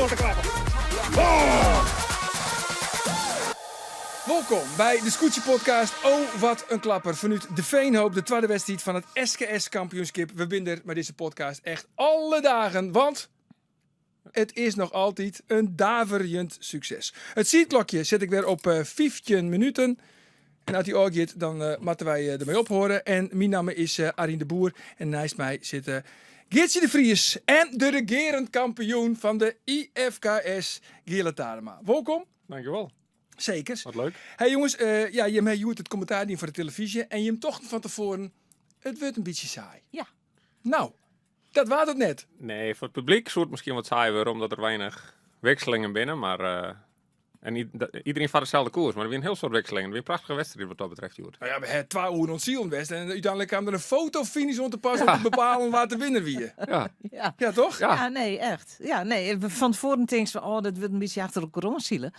wat in klapper. Oh! Welkom by de Skûtsjepodcast Oh Wat een Klapper. Fanút De Veenhoop, de twadde wedstriid fan it SKS kampioenskip. We binne der mei dizze podcast echt alle dagen, want it is noch altyd in daverjend sukses. It tiidklokje set ik wer op 15 minuten. En as dy ôfgiet, dan moatte wy dermei ophâlde. En myn namme is Arjen de Boer en neist my sitte Geartsje de Vries en de regearend kampioen fan de IFKS, Geale Tadema. Wolkom. Dankjewel. Seker. Wat leuk. Hey jonges, ja, jim ha hjoed it kommentaar dien foar de telefyzje en jim tochten fan tefoaren, it wurdt in bytsje saai. Ja. Nou, dat waard it net. Nee, foar it publyk soe it miskien wat saai wurde, omdat der weinich wikselingen binne, mar en iderien foar deselde koers, mar der wiene in hiel soad wikselingen. It wie in prachtige wedstriid wat dat betreft hjoed. Nou ja, we ha 2 oeren oan it silen west en úteinlik kaam der in fotofinish oan te pas om te bepalen wa't de winner wie. Ja. Ja. Ja, toch? Ja. Ja, nee, echt. Ja, nee, fan tefoaren tinkst fan, oh, dat wurdt in bytsje achter elkoar oan sile.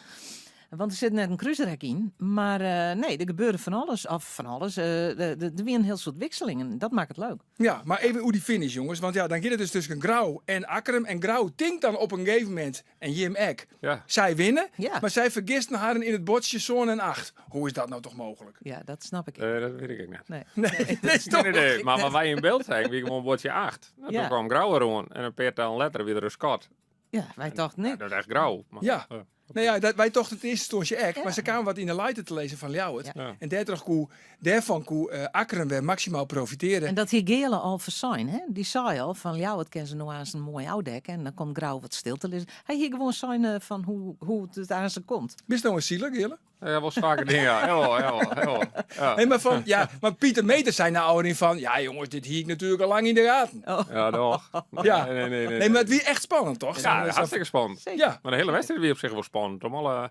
Want der sit net in krúsrek yn. Mar nee, der gebeurde fan alles. Of fan alles. Der wiene in hiel soad wikselingen. Dat makket it leuk. Ja, mar even oer dy finish, jonges. Want ja, dan giet it dus tusken Grou en Akkrum. En Grou tinkt dan op in gegeven momint, en jim ek, Ja. sy winne. Ja. Mar sy fergisten harren yn it buordsje sân en acht. Hoe is dat no toch mooglik? Ja, dat snap ik ek. Dat wit ik ek net. Nee. Nee, dat is toch... Nee, nee, mar wat wy yn byld seagen, wie gewoan buordsje 8. Nou, Ja. Doe kwam Grou deroan en in pear tellen letter wie der in skot. Ja, wy tochten Ja, ek. dat is echt Grou. Maar, Ja. Nou ja, wy tochten it earste ynstânsje ek, Ja. mar se kamen wat yn de leite te lizzen fan Ljouwert. Ja. Ja. En dêrtroch koe, dêrfan koe Akkrum wer maksimaal profitearje. En dat hie Geale al foarsein, hè? Dy sei al fan Ljouwert kin se no aanst in moai ôfdekke en dan komt Grou wat stil te lizzen. Hy hie gewoan sein fan hoe't it aanst komt. Bist no in siler, Geale? Ja, wol faker dingen, ja. Jawel, jawel, jawel. Ja. Nee, mar fan, ja, want Pieter Meeter sei nei ôfrin fan, ja jonges, dit hie ik natuerlik al lang yn de gaten. Oh. Ja, doch. Ja. Nee, nee, nee, nee. Nee, mar it wie echt spannend, toch? Ja, Zo'n hartstikke spannend. Zeker. Ja. Mar de hiele wedstriid wie op sich wol spannend. Om alle,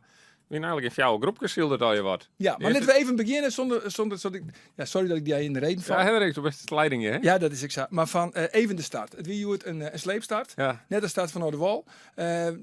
wiene eigenlik yn fjouwer groepkes sylde it allegear wat. Ja, mar litte we even begjinne sûnder, sûnder, ja, sorry dat ik dy yn de reden fal. Ja, Hendrik, do bist de leiding, hè? Ja, dat is ek sa. Mar fan even de start. It wie hjoed in sleepstart. Ja. Net de start fanôf de wâl.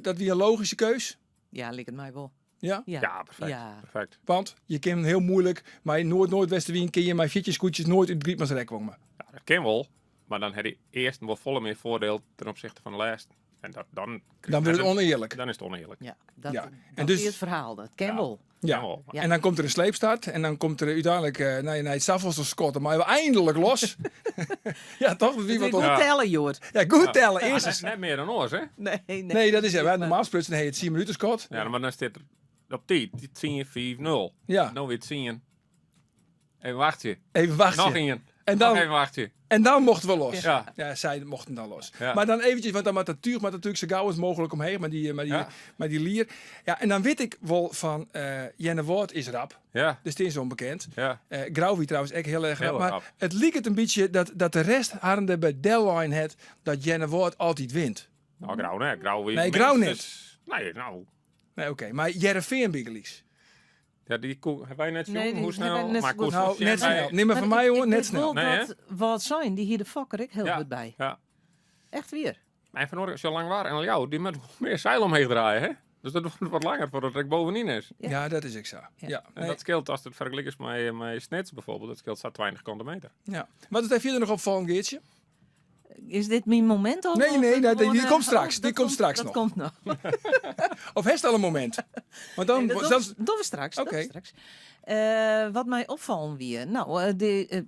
Dat wie in logyske keus. Ja, liket my wol. Ja? Ja. Ja, perfekt. Ja. Perfekt. Want je kin hiel muoilik mei noard-noardwestewyn kin je mei 14 skûtsjes noait út Grytmansrek komme. Ja, dat kin wol, mar dan ha dy earsten wol folle mear foardiel ten opsichte fan de lêsten. En dat, dan, Dan wurdt it ûnearlik. Dan is it ûnearlik. Ja, dat, Ja. dat En dus is it ferhaal. Dat kin Ja. wol. Ja. Kin wol. Ja. En dan komt der in sleepstart en dan komt der úteinlik nei it safolste skot, dan meie we eindelijk los. Ja, toch? Dat wie wat Goed op. tellen, Joert. Ja, goed tellen. Ja, Earst net, is net mear dan oars, hè? Nee, nee. Nee, dat is het. Normaal sprutsen ha je it 10 minuten skot. Ja, mar dan stiet der op tiid 10, 5, 0. Ja. No wie it 10. Even wachtsje. Even wachtsje. Noch ien. En dan, Noch even wachtsje. En dan mochten we los. Ja. Ja, sy mochten dan los. Ja. Mar dan eventjes, want dan moat dat túch moat natuerlik sa gau as mooglik omheech mei Ja. mei dy lier. Ja, en dan wit ik wol fan Earnewâld is rap. Ja. Dêr stean se om bekend. Ja. Grou wie trouwens ek hiel erch rap. Hiel Mar rap. it liket in bytsje dat de rest harren der by dellein hat dat Earnewâld altyd wint. Nou, Grou net. Grou wie Nee, Grou net. minstens- Nee, nou. Nee, oké. Mar Hearrenfean bygelyks. Ja, dy koe, ha wy net Nee, sjoen die hoe ha wy snel? net Mar sa goed koe Nou, sjen net by- snel. Nim mar Mar fan my ik oan, net wit snel. wol Nee, hè? dat Wâldsein, dy hie de fokker ek hiel Ja, goed by. ja. Echt wier. En fan oare, sa lang waar en Ljouwert, dy moat wol mear seil omheech draaie, hè? Dus dat duorret wat langer foardat it ek bovenyn is. Ja. Ja, dat is ek sa. Ja. Ja. En Nee. dat skeelt ast it fergelikest mei Snits byfoarbyld, dat skeelt sa 20 kante meter. Ja. Wat is dêr fierder noch opfallen, Geartsje? Is dit myn momint al? Nee, Of nee, het nee, die gewoon, komt straks. oh, Die dat komt straks dat nog. komt noch. Of hast al in momint? Want dan, Nee, dat dan dogge we straks. Oké. Dogge we straks. Wat my opfallen wie, nou, de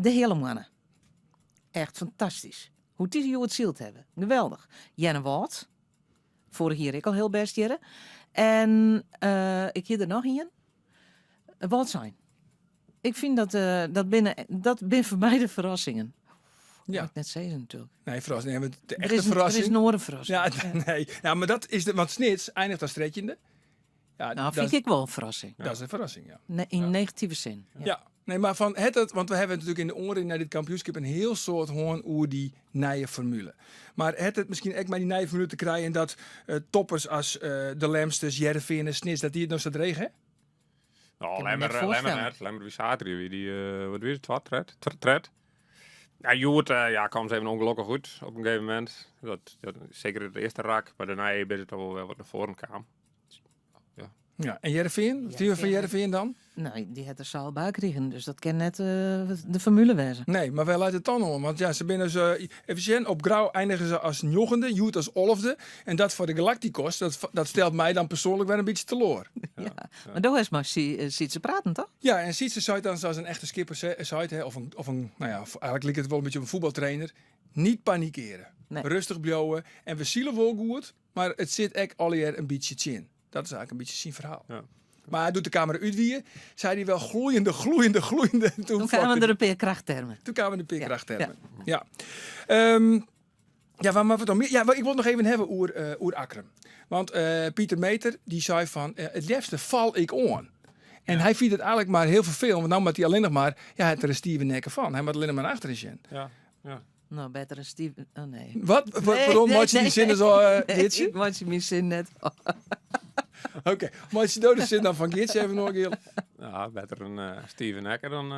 Heale Moanne. Echt fantastysk. Hoe't dy hjoed syld hawwe. Geweldich. Earnewâld. Foarich jier ek al hiel bêst hjirre. En ik hie der noch ien. Wâldsein. Ik fyn dat, dat binne, dat binne foar my de ferrassingen. Ja. Moat ik net sizze natuerlik. Nee, ferrassing. Nee, want de Der echte is, der is ferrassing. in oare ferrassing. Ja, nee. Ja, mar dat is de, want Snits einiget as trettjinde. Ja, Nou, fyn dat, ik wol in ferrassing. dat is in ferrassing, ja. Nee, yn negative sin. Ja. Ja. Nee, mar fan het dat, want we hawwe natuerlik yn de oanrin nei dit kampioenskip in hiel soad hân oer dy nije formule. Mar hat it miskien ek mei dy nije formule te krijen dat toppers as de Lemsters, Hearrenfean en Snits, dat dy it no sa dreech ha? Nou, Kin my Lemmer, net Lemmer foarstelle. net. Lemmer wie saterdei, wie dy, wat wie it, twa, tred? Tred. Ja, hjoed, ja, kaam se even ûngelokkich út op in gegeven momint. Dat, dat, seker it earste rak, mar dêrnei is it al wol wer wat nei foaren kaam. Ja. Ja, en Hearrenfean? Wat fine we fan Hearrenfean dan? Nou, dy hat der seil by krigen, dus dat kin net de formule wêze. Nee, mar wêr leit it dan oan? Want ja, se binne dus, even sjen, op Grou einigen se as njoggende, hjoed as alfde. En dat foar de Galacticos, dat, dat stelt my dan persoanlik wer in bytsje teloar. Ja, mar do hast mei Sytse praten, toch? Ja, en Sytse seit dan sa as in echte skipper seit, hè, of in, of in, nou ja, eigenlik liket it wol in bytsje op in fuotbaltrainer, niet panikeren. Nee. Rêstich bliuwe en we sile wol goed, mar it sit ek allegear in bytsje tsjin. Dat is eigenlik in bytsje syn ferhaal. Ja. Mar doe't de kamera út wie, sei hy wel gloeiende, gloeiende, gloeiende. En Toen kamen der in pear krachttermen. Toen kamen de pear krachttermen. Ja. Ja, waar moatte we it noch mear? Ja, ik wol it noch even hawwe oer, oer Akkrum. Want Pieter Meeter dy sei fan it leafste fal ik oan. En hy fynt it eigenlik mar hiel ferfelend, want no moat hy allinnich mar, ja, hy hat der in stive nekke fan. Hy moat allinnich mar nei achteren sjen. Ja, ja. Nou, better in stive. Oh nee. Wat? Waarom meitsje dy sin so, Geartsje? Ik meitsje myn sin net. Oké, meitsje do de sin dan fan Geartsje even noch, Giel? Ja, better in stive nekke dan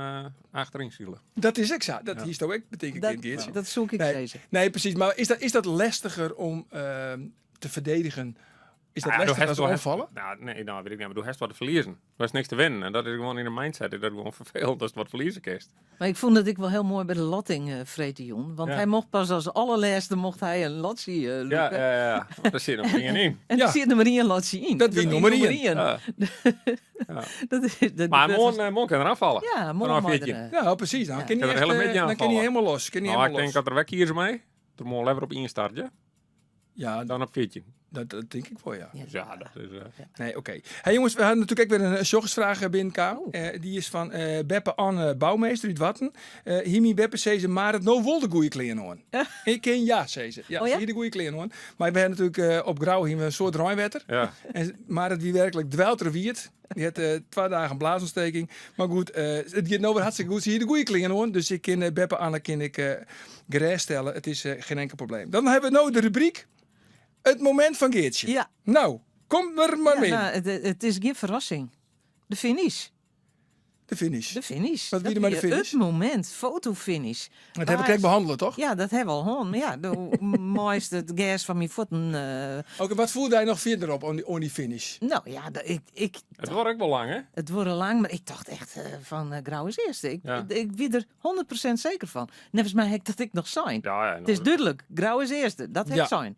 achteryn sile. Dat is ek sa. Dat hiest ek betinke kind, Geartsje. Dat soe ik Nee. sizze. Nee, precies. Mar is dat, is dat lestiger om te verdedigen? Is dat Ja, do lestiger hast as do hast- oanfalle? Nou, nee, nou, wit ik net, mar do hast wat te ferliezen. Do hast niks te winnen. En dat is gewoan yn de mindset, is dat gewoan ferfelend ast wat ferlieze kinst. Mar ik fûn dat ek wol hiel moai by de lotting freedtejûn. Want Ja. hy mocht pas as allerlêste mocht hy in lotsje Ja, lûke. ja, ja. Want der sit noch mar ien yn. En Ja. der siet noch mar ien lotsje yn. Dat wie nûmer ien. ien. Ja. Dat is, dat Mar gebeurt moarn, moarn kin er ôffalle. Ja, moarn Vanaf mei er, 14. Ja, precies. Dan Ja. kin hy Kin er echt, de hiele middei dan kin hy oanfalle. hielendal los. Kin hy Nou, ik hielendal tink los. dat er wer kieze mei. Der moarn leaver op ien start, ja? Ja, Dan op 14. dat tink ik wol, ja. Ja. Dus ja, dat is... Nee, oké. Hey jonges, we hadden natuerlik ek wer in sjoggersfraach binnenkaam. Oh. Dy is fan Beppe Anne Bouwmeester út Warten. Hie myn beppe sizze, mar it no wol de goede klean oan? Ik kin ja, sei se. Ja, Oh ja? se hie de goede klean oan. Mar we hadden natuerlik op Grou hiene we in soad reinwetter. Ja. En, mar it wie werklik dweiltrochwiet. Dy hat twa dagen blaasontsteking. Mar goed, it giet no wer hartstikke goed. Se hie de goede klean oan. Dus ik kin beppe Anne kin ik gerêststelle. It is gjin enkel probleem. Dan hawwe we no de rubryk It momint fan Geartsje. Ja. No, kom der mar Ja, mei. nou, it is gjin ferrassing. De finish. De finish. De finish. Wat wie der mei de wie finish? It momint, fotofinish. Dat hawwe we krekt behannele, toch? Ja, dat hawwe we al hân. Mar ja, do meist it gers fan myn fuotten. Oké, wat foel dy noch fierder op oan dy finish? Nou ja, ik, ik It duorre ek wol lang, hè? It duorre lang, mar ik tocht echt fan Grou is earste. Ik, Ja. ik wie der 100% seker fan. Neffens my ha ik dat ek noch sein. Ja, ja, It is dúdlik, Grou is earste. Dat ha ik Ja. sein.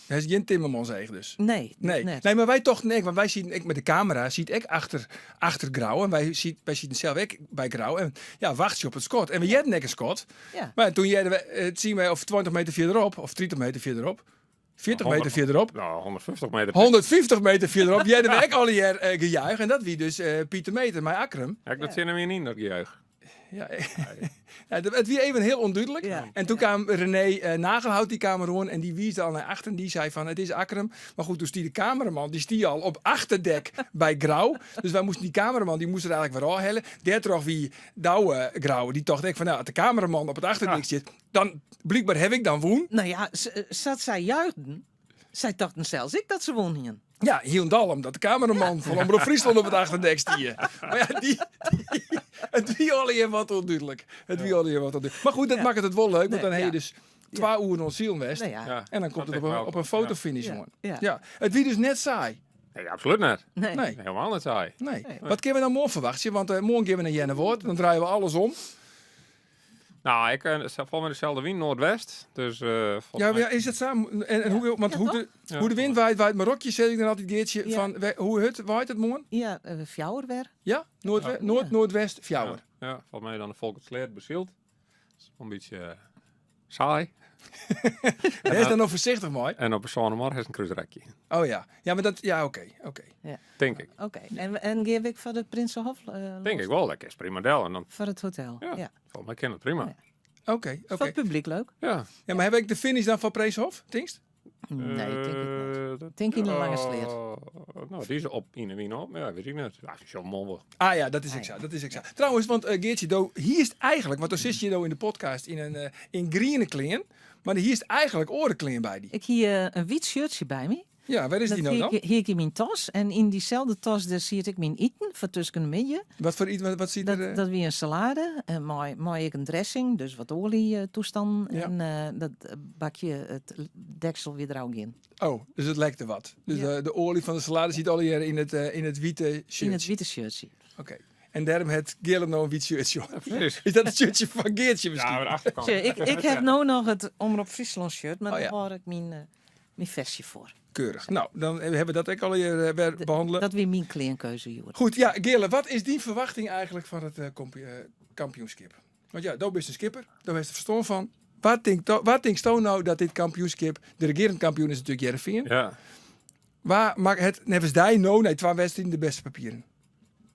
Hy is gjin Timmermans-each dus. Nee, Nee. net. Nee, mar wy tochten ek, want wy sieten ek mei de kamera, siet ek achter, achter Grou. En wy, siet, wy sieten sels ek by Grou. En ja, wachtsje op it skot. En we hearden ek in skot. Ja. Mar toen hearden we, tsien of 20 meter fierderop, of 30 meter fierderop, 40 meter fierderop. Nou, 150 meter. 150 meter fierderop hearden we ek allegear gejuich. En dat wie dus Pieter Meeter mei Akkrum. Ja, ik dat sin him yn, dat gejuich. Ja, ja, it wie even hiel ûndúdlik. Ja. En toen kaam René Nagelhout die kaam eroan en dy wiisde al nei achteren. Dy sei fan, it is Akkrum. Mar goed, toen stie de kameraman, dy stie al op achterdek by Grou. Dus wy moasten dy kameraman, dy moast der eigenlik wer ôfhelje. Dêrtroch wie Douwe Grou, dy tocht ek fan, nou, as de kameraman op it achterdek sit, dan blykber haw ik dan wûn. Nou ja, sa't sy juichten, sy tochten sels ek dat se wûn hienen. Ja, hielendal omdat de kameraman fan Omrop Fryslân op it achterdek stie. Mar ja, dy, it wie allegear wat ûndúdlik. It wie allegear wat ûndúdlik. Mar goed, dat makket it wol leuk, want Nee, dan ha je ja. dus twa oeren oan it silen west. Nou ja. Ja, En dan komt dat it is wel op in fotofinish Ja. oan. Ja. Ja. It wie dus net saai. Nee, absolút net. Nee. Nee. Hielendal net saai. Nee. Nee. Wat kinne we dan moarn ferwachtsje? Want moarn gean we nei Earnewâld, dan draaie we alles om. Nou, ik, folgens my deselde wyn, noardwest. Dus, folgens Ja, my ja, is dat sa? En hoe, want Ja, hoe toch? de, Ja. hoe de wyn waait, waait myn rokje, sis ik dan altyd Geartsje. Ja. Fan, hoe hurd waait it moarn? Ja, fjouwer wer. Ja, noard, Ja. noardwest, fjouwer. Ja, ja, folgens my dan de Folkertsleat besyld. Dat is wol in bytsje saai. Wês dan noch foarsichtich mei. En op de Sânemar is in krúsrekje. Oh ja, ja, mar dat, ja, oké, oké. Ja. Tink ik. Oké, en gean we foar de Prinsenhof? Tink ik wol, dat is prima del. En dan, Foar it hotel, Ja. ja. folgens my kin dat prima. Ja. Oké, Foar oké. it publyk leuk? Ja. Ja, mar ha ik de finish dan fan Prinsenhof, tinkst? Nee, tink ik net. Dat Tink yn de Lange Sleat. Nou, dy is op yn de wyn op. Ja, wit ik net. Ja, zo mooi. Ah ja, dat is Ah, ek ja. sa. Dat is ek sa. Trouwens, want Geartsje, do hiest eigenlik, want do sitst hjir no yn de podcast yn in, yn griene klean, mar do hiest eigenlik oare klean by dy. Ik hie in wyt shirtsje by my. Ja, wêr is dy Dat no hie dan? ik, hie ik yn myn tas. En yn dyselde tas dêr siet ek myn iten foar tusken de middei. Wat foar iten, wat siet Dat, der? dat wie in salade en mei, mei ek in dressing, dus wat oalje toestannen. Ja. En dat bakje, it deksel wie der ôf gien. Oh, dus it lekte wat. Dus Ja. de oalje fan de salade siet allegear yn it, yn it wite Yn it shirtsje. wite shirtsje. Oké. En dêrom hat Geerle no in wyt shirtsje oan. Precies. Is dat it shirtsje fan Geertsje Ja, miskien? maar de achterkant. Sjoch, ik heb no noch it Omrop Fryslân shirt, mar Oh, ja. dêr hâld ik myn, myn festje foar. Keurich. Nou, dan hebben we dat ek allegear wer behandele. Dat wie myn kleankeuze hjoed. Goed, ja, Geerle, wat is dyn ferwachting eigentlik fan it kampioenskip? Want ja, do bist in skipper, do hast der ferstân fan. Wat tinksto no dat dit kampioenskip, de regearend kampioen is natuerlik Hearrenfean. Ja. Wa makket neffens dy no nei twa wedstriden de bêste papieren?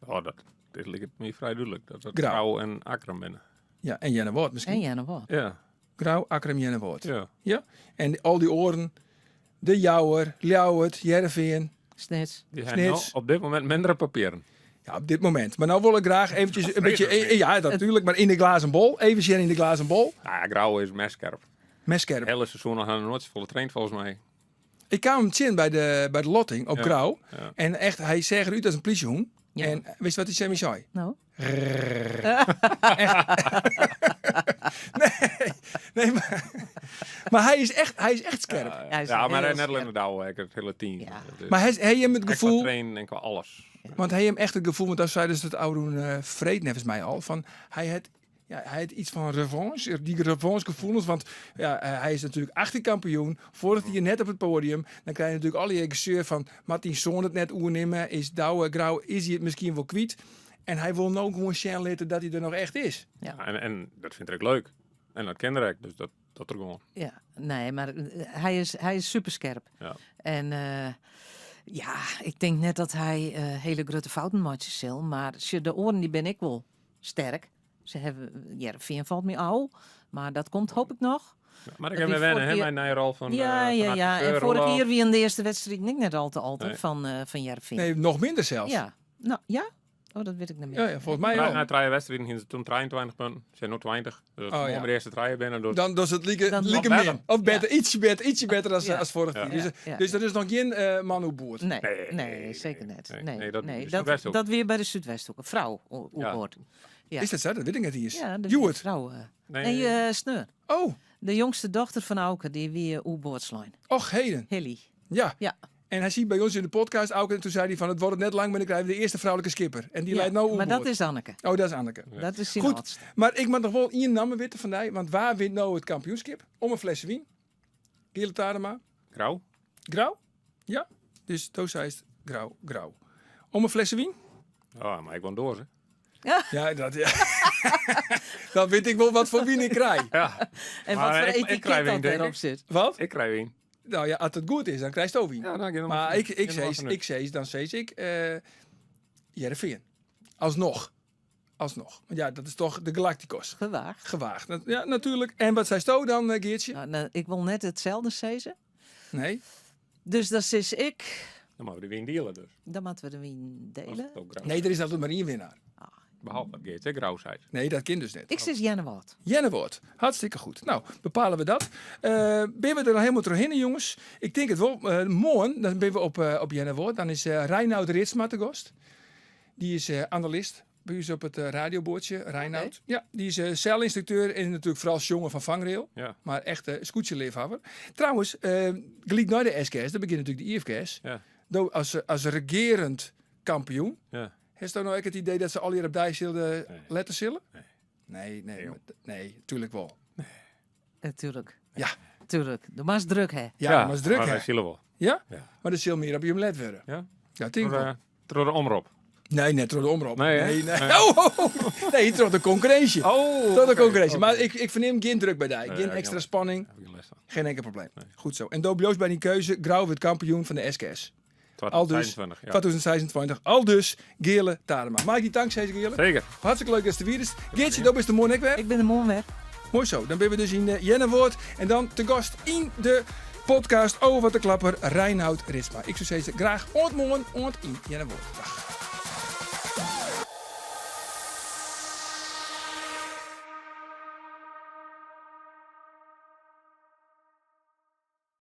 Oh, dat dit liket my frij dúdlik. Dat it Grou. Grou en Akkrum binne. Ja, en Earnewâld miskien. En Earnewâld. Ja. Grou, Akkrum, Earnewâld. Ja. Ja? En al dy oaren, De Jouwer, Ljouwert, Hearrenfean. Snits. Dy ha no Snits. op dit momint mindere papieren. Ja, op dit momint. Mar no wol ik graach eventjes in bytsje, freget ja, natuerlik, mar yn de glazen bol. Even sjen yn de glazen bol. Nou ja, Grou is messkerp. Messkerp. Het hele seizoen al ha noait safolle traind folgens my. Ik kaam him tsjin by de lotting op Ja, Grou. ja. En echt, hy seach derút as in plysjehûn. Ja. En witst wat hy tsjin my sei? No? Nee, nee, mar hy is echt skerp. Ja, Hy is ja, mar hiel net skerp. allinne Douwe, ek it hiele team. Ja. Dat is Mar hy, hy him it ek kwa gefoel, trainen en kwa alles. want hy him echt it gefoel, want dan sei dus it ôfrûne freed neffens my al, fan hy hat, ja, hy hat iets fan revanche, dy revanche-gefoelens, want ja, hy is natuerlik 18 kampioen, foarich jier net op it poadium, dan krije je natuerlik allegear geseur fan moat dyn soan it net oernimme, is Douwe Grou, is hy it miskien wol kwyt? En hy wol no gewoan sjen litte dat hy der noch echt is. Ja. Ja, en dat fynt er ek leuk. En dat kin er ek, dus dat er gewoan. Ja, nee, mar hy is superskerp. Ja. En ja, ik tink net dat hy hiele grutte fouten meitsje sil, mar sjoch, de oaren dy binne ek wol sterk. Se hawwe, Hearrenfean falt my ôf, mar dat komt hoop ik noch. Ja, mar ik Dat ha wie wer wenne, foarich hè, jier mei nije rol fan, Ja, fan ja, ja. En adviseur foarich Roelof. jier wienen de earste wedstriden ek net al te al te Nee. fan Hearrenfean. Nee, noch minder sels. Ja. No, ja? Oh, dat wit ik net mear. Ja, ja, folgens my Nei, al. nei trije wedstriden hienen se toen 23 punten. Se ha no 20. Dus as Oh, se ja. moarn de earste trije binne, dan Dan does it like, Dan like Of better. min. Of better, Ja. ietsje better Ja. as foarich Ja. jier. Dus, Ja, ja, dus ja. der is noch gjin man oerboard. Nee, Nee, nee, nee, seker nee, net. nee. Nee, Nee, dat nee, is dat, Súdwesthoek. dat wie by de Súdwesthoeke. Frou oerboard. Ja. Is dat sa? Dat wit ik net iens. Ja, de Hjoed? frou. Nee. Nee, sneon. Oh. De jongste dochter fan Auke, dy wie oerboard slein. Och, heden. Hilly. Ja. Ja. En hy siet by ús yn de podcast, Auke, en toen sei hy fan, it wurdt net lang, mar dan krije we de earste froulike skipper. En dy Ja, leit no mar oerboard. dat is Anneke. Oh, dat is Anneke. Ja. Dat is syn Goed, âldste. mar ik moat noch wol ien namme witte fan dy, want wa wint no it kampioenskip? Om in flesse wyn. Geerle Tadema. Grou. Grou? Ja. Dus do seist Grou, Grou. Om in flesse wyn? Ja, mar ik wol doar, hè. Ja, dat, ja. Dan wit ik wol wat foar wyn ik krij. Ja. En Maar wat foar ik etiket krij dat wyn, denk dêrop ik. sit. Wat? Ik krij wyn. Nou ja, as it goed is, dan krijsto wyn. Ja, dan gean we Maar maar ik gean we maar vanuit. dan sis ik, Hearrenfean. Alsnog. Alsnog. Want ja, dat is toch de Galacticos. Gewaagd. Gewaagd. Ja, natuurlijk. En wat seisto dan, Geertsje? Nou, nou, ik wil net itselde sizze. Nee. Dus dat is ik. Dan moatte we de wyn diele dus. Dan moatte we de wyn Dat is diele. ook Grou. Nee, der is altyd mar ien winnaar. Ah. Behalve dat Geertsje Grou seit. Nee, dat kin dus net. Ik sis Earnewâld. Earnewâld. Hartstikke goed. Nou, bepale we dat. Binne we der al hielendal trochhinne, jonges? Ik tink it wol. Moarn, dan binne we op Earnewâld. Dan is Reinoud Ritsma te gast. Dy is analist by ús op it radioboardsje, Reinoud. Oké. Ja, dy is seilinstrukteur en natuerlik foaral sjonger fan Vangrail. Ja. Mar echt skûtsjeleafhawwer. Trouwens, gelyk nei de SKS, dan begjint natuerlik de IFKS. Ja. Do as regearend kampioen. Ja. Hast no ek it idee dat se allegear op dy sille Nee. lette sille? Nee. Nee, nee, Nee, mar nee, tuerlik wol. Nee. Tuerlik. Ja. Tuerlik. Do moatst druk ha. Ja, Ja, moatst druk mar ha. wy sile wol. Ja? Ja. Mar der sil mear op jim let wurde. Ja? Ja, tink Troch wol. troch de omrop. Nee, net troch de omrop. Nee, hè? Nee, nee. Nee. Oh, oh, oh. Nee, troch de konkurrinsje. Oh, Troch de oké, konkurrinsje. oké. Mar ik fernim gjin druk by dy. Nee, Gjin ja, ekstra jammer. spanning. Heb ik geen lêst fan. Gjin inkel probleem. Nee. Goed sa. En do bliuwst by dyn keuze. Grou wurdt kampioen fan de SKS. Aldus 2026, ja. 2026. Aldus Geerle Tadema. Mei ik dy tank sizze, Geerle? Seker. Hartstikke leuk datst der wiest. Geertsje, do bist der moarn ek wer. Ik bin der moarn wer. Moai sa. Dan binne we dus yn Earnewâld. En dan te gast yn de podcast Oh Wat een Klapper, Reinoud Ritsma. Ik soe sizze, graach oant moarn, oant yn Earnewâld. Dag.